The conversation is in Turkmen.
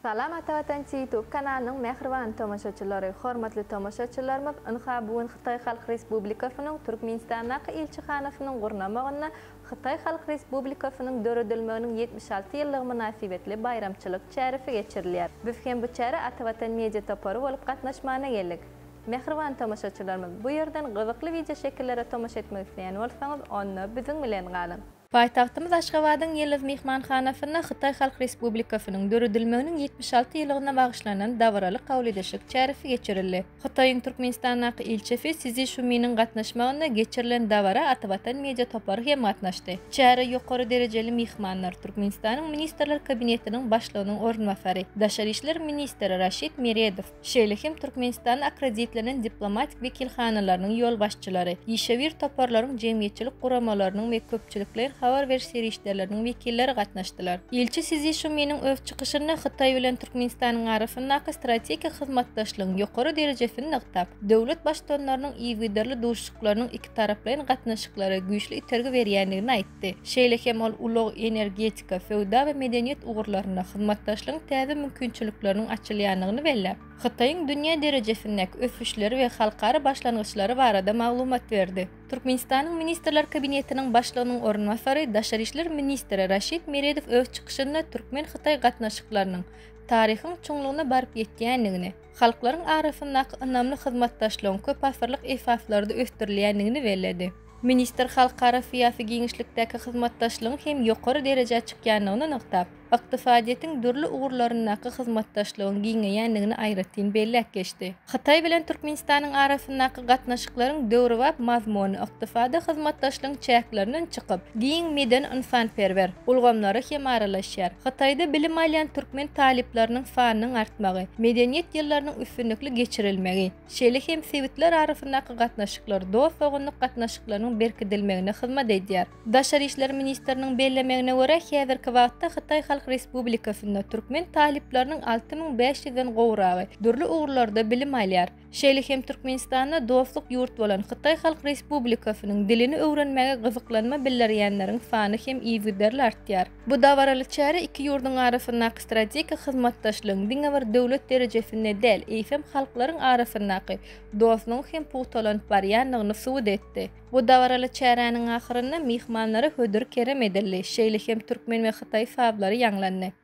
Salam Atavatan TV YouTube kanalynyň mähriban tomaşaçylary! Hormatly tomaşaçylarymyz, ynha bu gün Hytaý Halk Respublikasynyň Türkmenistandaky ilçihanasynyň gurnamagynda Hytaý Halk Respublikasynyň döredilmeginiň 76 ýyllygy mynasybetli baýramçylyk çäresi geçirilýär. Biz hem bu çärä Atavatan Media topary bolup gatnaşmana geldik. Mähriban tomaşaçylarymyz, bu ýerden gyzykly wideoşekillere tomaşa etmek isleýän bolsaňyz, onda biziň bilen galyň! Paýtagtymyz Aşgabadyň Ýyldyz myhmanhanasynda Hytaý Halk Respublikasynyň döredilmeginiň 76 ýyllygyna bagyşlanan dabaraly kabul edişlik çäresi geçirildi. Hytaýyň Türkmenistandaky ilçisi Szi Şuminiň gatnaşmagynda geçirilen dabara Atavatan media topary hem gatnaşdy. Çärä ýokary derejeli myhmanlar, Türkmenistanyň Ministrler Kabinetiniň Başlygynyň orunbasary, daşary işler ministri Raşid Meredow, Şeýle hem Türkmenistanda akkreditlenen diplomatik wekilhanalarynyň ýolbaşçylary, işewür toparlaryň jemgyýetçilik guramalarynyň we köpçülikleýin habar beriş serişdeleriniň wekilleri gatnaşdylar. Ilçi Szi Şuminiň öz çykyşynda Hytaý bilen Türkmenistanyň arasyndaky strategik hyzmatdaşlygyň ýokary derejesini nygtap, döwlet Baştutanlarynyň yzygiderli duşuşyklarynyň ikitaraplaýyn gatnaşyklara güýçli itergi berýändigini aýtdy. Şeýle hem ol ulag, energetika, söwda we medeniýet ugurlarynda hyzmatdaşlygyň täze mümkinçilikleriniň açylýandygyny belläp, Hytaýyň dünýä derejesindäki ösüşleri we halkara başlangyçlary barada maglumat berdi. Türkmenistanyň Ministrler Kabinetiniň Başlygynyň orunbasary, daşary işler ministri Raşid Meredow öz çykyşynda türkmen-hytaý gatnaşyklarynyň taryhyň çuňlugyna baryp ýetýändigini, halklaryň arasyndaky ynamly hyzmatdaşlygyň köpasyrlyk esaslarda ösdürilýändigini belledi. Ministr halkara syýasy giňişlikdäki hyzmatdaşlygyň hem ýokary derejä çykýandygyny nygtap, ykdysadyýetiň dürli ugurlaryndaky hyzmatdaşlygyň giňeýändigini aýratyn belläp geçdi. Hytaý bilen Türkmenistanyň arasyndaky gatnaşyklaryň döwrebap mazmuny ykdysady hyzmatdaşlygyň çäklerinden çykyp, giň medeni-ynsanperwer ulgamlara hem aralaşýar. Hytaýda bilim alýan türkmen talyplarynyň sanynyň artmagy, Medeniýet ýyllarynyň üstünlikli geçirilmegi, şeýle hem sebitler arasyndaky gatnaşyklar dost-doganlyk gatnaşyklarynyň berkidilmegine hyzmat edýär. Daşary işler ministriniň bellemegine görä, häzirki wagtda Hytaý Halk Respublikasynda türkmen talyplarynyň 6500 den gowragy dürli ugurlarda bilim alýar. Şeýle hem Türkmenistanda dostluk ýurt bolan Hytaý Halk Respublikasynyň dilini öwrenmäge gyzyklanma bildirýänleriň sany hem yzygiderli artýar. Bu dabaraly çäre iki ýurduň arasyndaky strategik hyzmatdaşlygyň diňe bir döwlet derejesinde däl, eýsem halklaryň arasyndaky dostlugyň hem pugtalanyp barýandygyny subut etdi. Bu dabaraly çäräniň ahyrynda myhmanlara hödür-kerem edildi, şeýle hem türkmen we hytaý sazlary ýaňlandy.